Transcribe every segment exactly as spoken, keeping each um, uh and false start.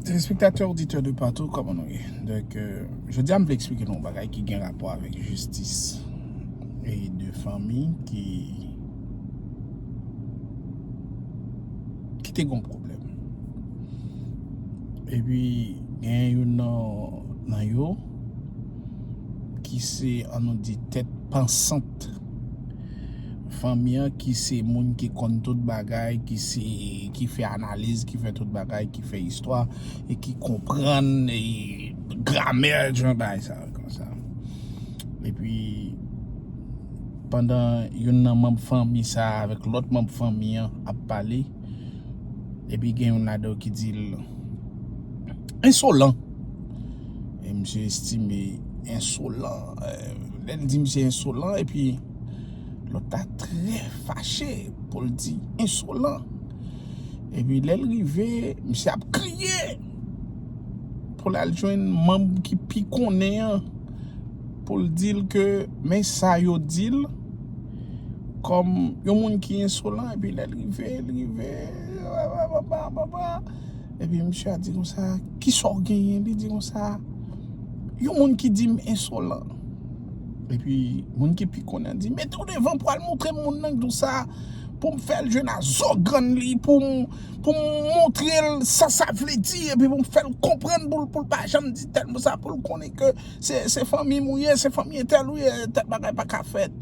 Telespektatè, oditè de patou, kòman nou ye? Donk, euh, jodi a m vle eksplike nou yon bagay ki gen rapò avèk jistis e de fanmi ki ki te gen pwoblèm. Epi gen youn nan, nan yo ki se, ann nou di, tèt pansant fanmi an, ki se moun ki konn tout bagay, ki se, ki fè analiz, ki fè tout bagay, ki fè istwa e ki konprann e gramè jan bagay sa yo konsa. Epi pandan youn nan manm fanmi sa avèk lòt manm fanmi an ap pale, epi gen youn ladan yo ki di l ensolan. E misye estime ensolan. Eh, lè l di misye ensolan, epi lòt la trè fache pou l di ensolan. Epi lè l rive, misye ap kriye pou l al jwenn manm ki pi konnen an, pou l di l ke men sa yo di l kòm yon moun ki ensolan. Epi lè l rive, l rive, epi misye a di konsa, "Kisa w genyen?" Li di konsa, "Yon moun ki di m ensolan." Epi moun ki pi konnen an di, "Mete w devan pou al montre m moun nan ki di w sa, pou m fè l jwenn a zo grann li, pou m, pou m montre l sa sa vle di, epi pou m fè l konprann pou l, pou l pa janm di tèl moun sa, pou l konnen ke se, se fanmi m ou ye, se fanmi entèl ou ye, tèl bagay pa ka fèt."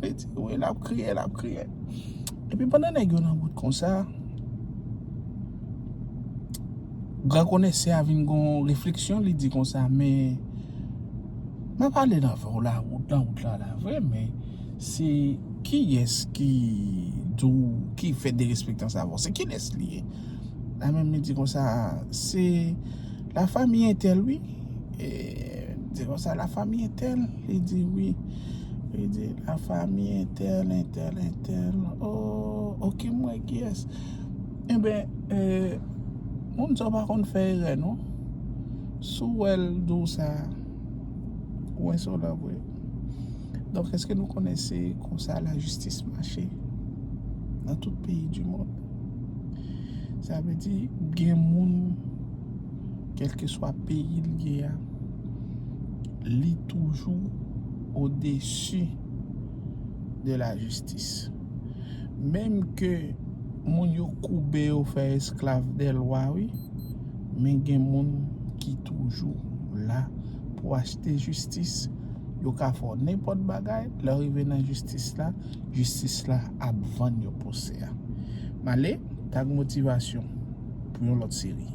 Li di, wi, l ap kriye, l ap kriye. Epi pandan nèg yo nan wout konsa, gran konesè a vin gon refleksyon, li di konsa, "Men, m ap ale nan wout la, nan wout la, la vre, men se kiyès ki di w, ki fè derespektans avè w? Se kilès li ye?" La menm li di konsa, "Se lafanmi entèl, wi." E, di konsa, "Lafanmi entèl?" Li di, "Wi." Li di, "Lafanmi entèl, entèl, entèl. Oh, ok, m wè kiyès." Enben, e, moun sa w pa konn fè erè, non. Si w wè l di w sa, ou ensolan vre. Donk, èske nou konnen se konsa lajistis mache nan tout peyi di mond? Sa vle di, gen moun, kèlkeswa peyi l ye a, li toujou odesi de lajistis. Menm ke moun yo koube yo fè esklav dè lwa, wi, men gen moun ki toujou la pou achte jistis. Yo ka fè w nenpòt bagay, lè w rive nan jistis la, jistis la ap vann yo pou sè a. M ale, tag motivasyon pou yon lòt seri.